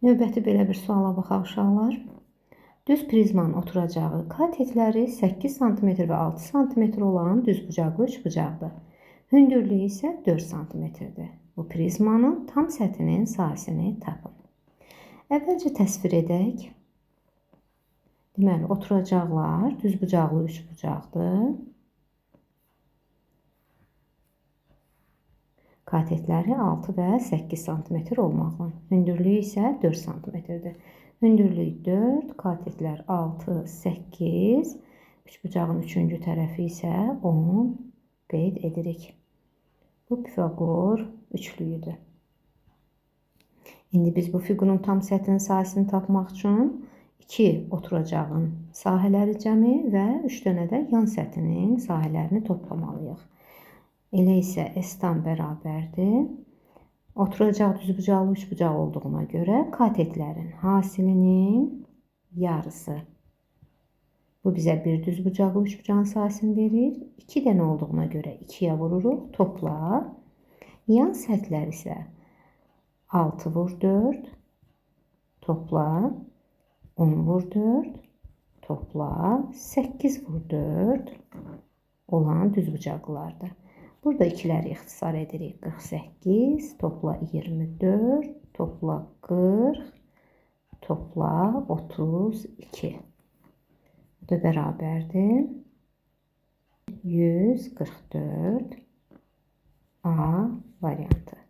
Növbəti belə bir suala baxaq uşaqlar. Düz prizmanın oturacağı katetləri 8 sm və 6 sm olan düzbucaqlı üçbucaqdır. Hündürlüyü isə 4 sm-dir. Bu prizmanın tam səthinin sahəsini tapın. Əvvəlcə təsvir edək. Deməli, oturacaqlar düzbucaqlı üçbucaqdır. Katetləri 6 və 8 sm olmaqla. Hündürlüyü isə 4 sm-dir. Hündürlük 4, katetlər 6, 8, üçbucağın üçüncü tərəfi isə 10 qeyd edirik. Bu Pifaqor üçlüyüdür. İndi biz bu fiqurun tam səthinin sahəsini tapmaq üçün 2 oturacağın sahələri cəmi və 3 dənə də yan səthinin sahələrini toplamalıyıq. Elə isə S tam bərabərdir. Oturacaq düzbucaqlı üçbucaq olduğuna görə katetlərin hasilinin yarısı. Bu bizə bir düzbucaqlı üçbucağın sahəsini verir. 2 dənə olduğuna görə 2-yə vururuq. Topla. Yan səthlər isə 6 vur 4. Topla. 10 vur 4. Topla. 8 vur 4 olan düzbucaqlılardır. Burada ikiləri ixtisar edirik. 48, topla 24, topla 40, topla 32. Bu da bərabərdir. 144 A variantı.